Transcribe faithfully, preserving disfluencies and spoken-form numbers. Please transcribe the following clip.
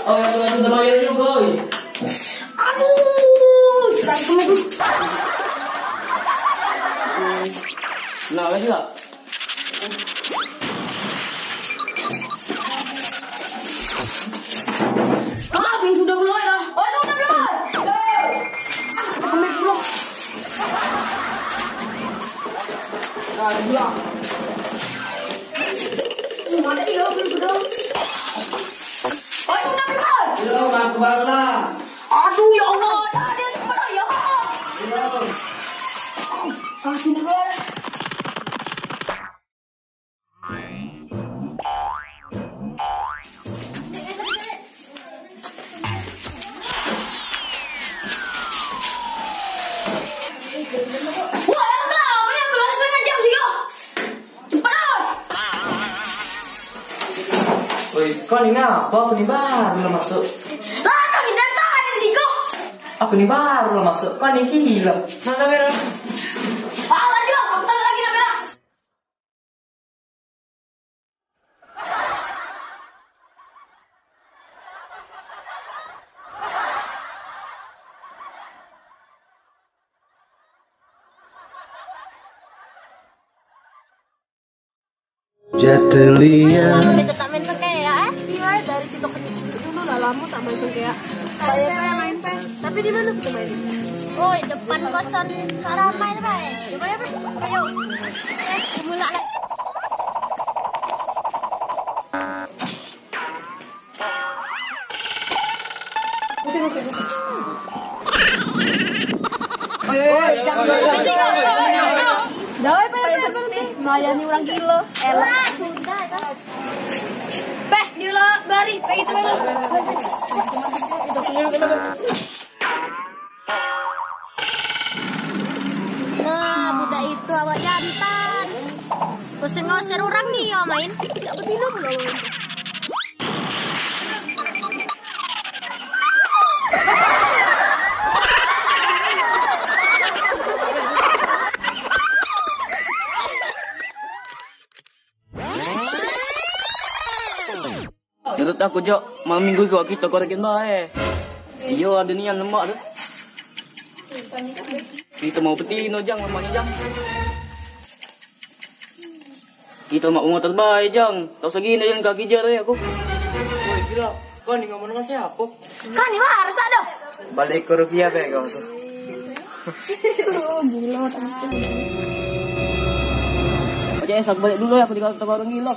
Oh, aduh, aduh, terlalu juga, oi. Aduh, sakit dulu. Nah, lagi lah. Ah, belum sudah belum ya? Oh, sudah belum? Ah, kena belum. Nah, dua. Mana dia belum sudah? Oh, sudah belum? Belum, aku baru lah. Aduh, ya Allah, ada yang pernah ya? Belum. Ah, sini dulu. Wah, ya Allah, apa yang belas setengah jam sih, kok? Cepet, oi. Oi, kau ni ngapa? Aku ni baru lah masuk. Lah, kau ni dari tadi sih, kok. Aku ni baru lah masuk. Kau ni gila. Mana merah? Ah, lagi lah, aku tak lagi nak merah. Jatelia. Kita tak main sengkea, eh? Iya, dari situ ke situ dulu lah, lama tak main sengkea. Saya pengen main pes. Tapi di mana kita main? Oh, depan kosan Kak Ramai tu, Pak. Coba ya, Pak. Ayo. Eh, mulak lah. Pusing, pusing, pusing. Oi, oi, oi, jangan, jangan, jangan. Dah, oi, pai, pai, pai, pai. Melayani orang gila. Elah, sudah, dah. Peh, dia lah bari, peh, itu, peh. Nah, budak itu awak jantan. Ngusir-ngusir orang ni yo main. Tidak betina pula orang itu. Menurut aku, Jok, malam minggu kau kita korekin bae. Iyo, ada nian lemak tu. Kita mau betino, Jang, lemaknyo, Jang. Kita mau motor bae, Jang. Tau segini dan kaki jar ya aku. Woi, gila. Kau ni ngomong dengan siapa? Kau ni marah sado. Balik ke rupiah bae kau tu. Gila, tentu. Oke, aku balik dulu ya, aku tinggal toko orang gila.